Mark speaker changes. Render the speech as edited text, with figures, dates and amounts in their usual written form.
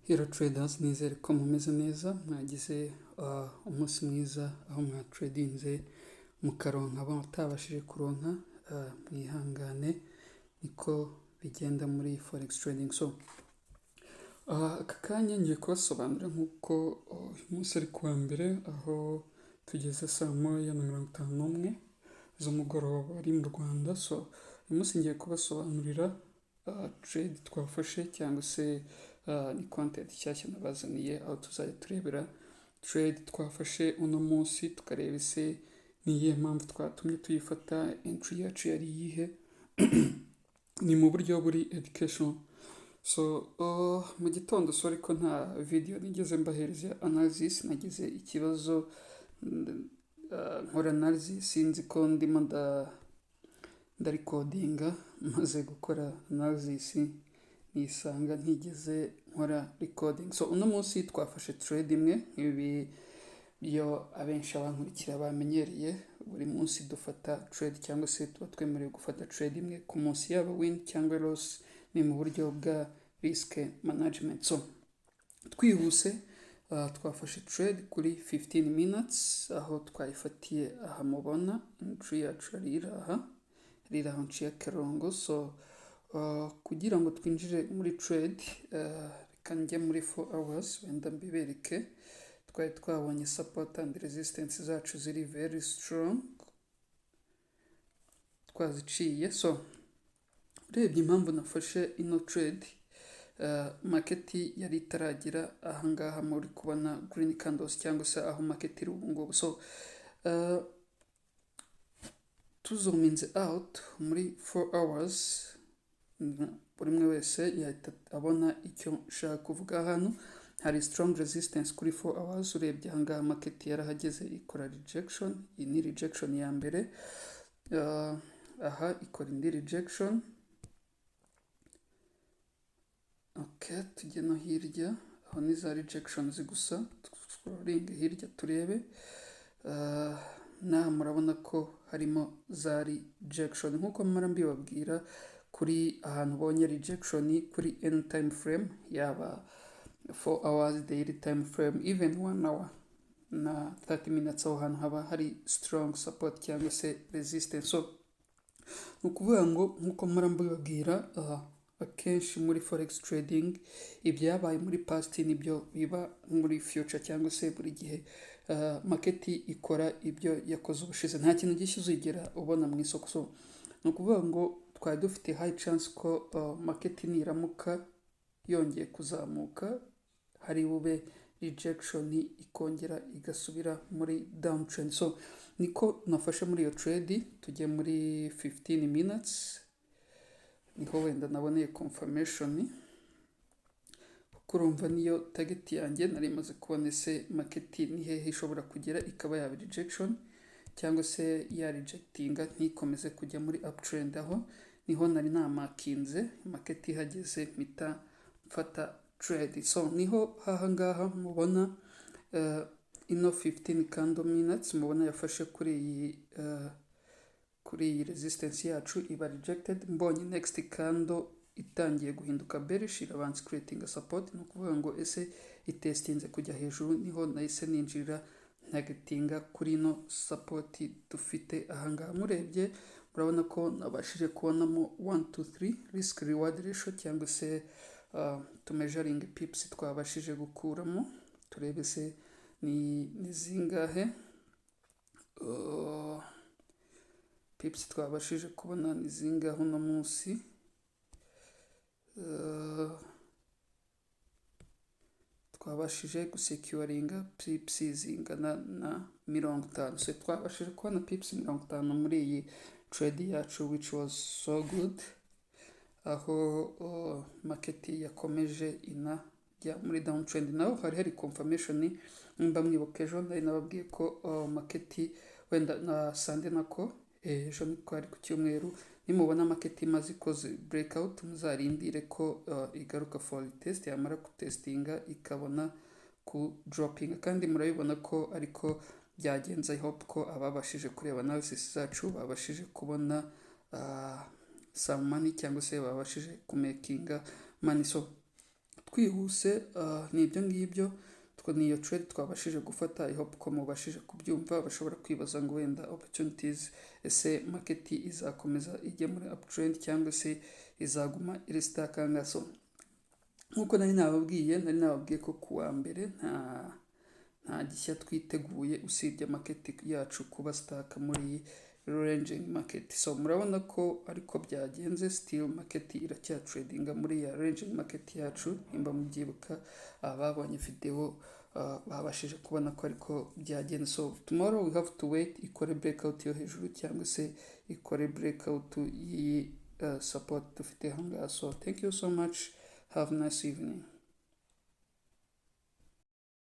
Speaker 1: Hello traders, nizere ko mumeze neza, mwagize umunsi mwiza aho mwatradinze mukaronka. Abatabashije kuronka, mwihangane, niko bigenda muri forex trading. So aka kanya ngiye kubasobanurira nk'uko uyu munsi ari kuwa mbere, aho tugeze saa 1:51 z'umugoroba ari mu Rwanda. So uyu munsi ngiye kubasobanurira trade twafashe, cyangwa se ni content nshyashya nabazaniye, aho tuzajya turebera trade twafashe uno munsi, tukareba ese ni iyihe mpamvu twatumye tuyifata, entry yacu yari iyihe. Ni mu buryo buri education. So mu gitondo, sorry ko nta video nigeze mbahereza analysis. Nagize ikibazo nkora analysis sinzi ko ndimo ndarecordinga. Maze gukora analysis nisanga ntigeze nkora recording. So uno munsi twafashe trade imwe nk'ibi byo abenshi abankurikira bamenyereye. Buri munsi dufata trade, cyangwa se tuba twemerewe gufata trade imwe ku munsi, yaba win cyangwa loss, ni mu buryo bwa risk management. So twihuse, twafashe trade kuri 15 minutes, aho twayifatiye aha mubona. Entry yacu yari iri aha, iri aho nciye akarongo. So kugira ngo twinjire muri trade, reka njye muri 4 hours wenda mbibereke. Twari twabonye support and resistance zacu ziri very strong, twaziciye. So urebye impamvu nafashe ino trade, market yari itaragira ahangaha muri kubona green candles, cyangwa se aho market iri ubu ngubu. So tuzoominze out muri 4 hours, buri umwe wese yahita abona icyo nshaka kuvuga. Hano hari strong resistance kuri 4 hours. Urebye ahangaha, market yarahageze ikora rejection. Iyi ni rejection ya mbere. Aha ikora indi rejection. Okay, tujye no hirya. Aho ni za rejections gusa. Scrolling hirya turebe. Naha murabona ko harimo za rejection. Nkuko mpora mbibabwira, kuri ahantu ubonye rejection kuri any time frame, yaba 4 hours, daily time frame, even 1 hour na 30 minutes, aho hantu haba hari strong support cyangwa se resistance. So ni ukuvuga ngo, nkuko mpora mbibabwira, akenshi muri forex trading ibyabaye muri past nibyo biba muri future, cyangwa se buri gihe market ikora ibyo yakoze ubushize. Nta kintu gishya uzigera ubona mu isoko. So ni ukuvuga ngo twari dufite high chance ko market niramuka yongeye kuzamuka, hari bube rejection, ikongera igasubira muri downtrend. So niko nafashe muri iyo trade. Tujye muri 15 minutes, niho wenda naboneye confirmation, kuko urumva niyo target yanjye nari maze kubona. Ese market ni hehe ishobora kugera ikaba yaba rejection, cyangwa se ya rejectinga ntikomeze kujya muri uptrend? Aho niho nari namarkinze. Market ihageze mpita mfata trade. So niho hahangaha mubona ino 15 candle minutes, mubona yafashe kuri iyi resistance yacu, iba rejected. Mbonye next candle itangiye guhinduka bearish, irabanza creating support. Ni ukuvuga ngo ese itestinze kujya hejuru, niho nahise ninjirira, ntargetinga kuri ino support dufite ahangaha. Murebye murabona ko nabashije kubonamo 1 to 3 risk reward ratio, cyangwa se tumeasuringe pips twabashije gukuramo, turebe se ni zingahe. Pips twabashije kubona ni zingahe uno munsi? Twabashije gusecuringa pips zingana na 50. So twabashije kubona pips 50 muri iyi trade yacu, which was so good, aho market yakomeje inajya muri downtrend. Naho hari confirmation. Nimba mwibuka, ejo nari nababwiye ko market wenda na Sunday, nako ejo niko ari ku cyumweru, nimubona market imaze ikoze breakout, muzarindire ko igaruka for test. Yamara gutestinga ikabona ku dropping, kandi murabibona ko ariko byagenze. I hope ko ababashije kureba analysis zacu babashije kubona some money, cyangwa se babashije kumakinga money. So Twihuse, ni ibyo ngibyo two, niyo trade twabashije gufata. I hope ko mubashije kubyumva. Bashobora kwibaza ngo wenda opportunities, ese market izakomeza ijye muri uptrend cyangwa se izaguma iri stuck aha? So nkuko nari nababwiye ko kuwa mbere nta gishya twiteguye usibye market yacu kuba stuck muri ranging market. So murabona ko ariko byagenze, still market iracyatradinga muri ya ranging market yacu. Nimba mubyibuka, ababonye video babashije kubona ko ariko byagenze. So tomorrow we have to wait ikore breakout yo hejuru cyangwa se ikore breakout y'iyi support dufite ahangaha. So thank you so much, have a nice evening.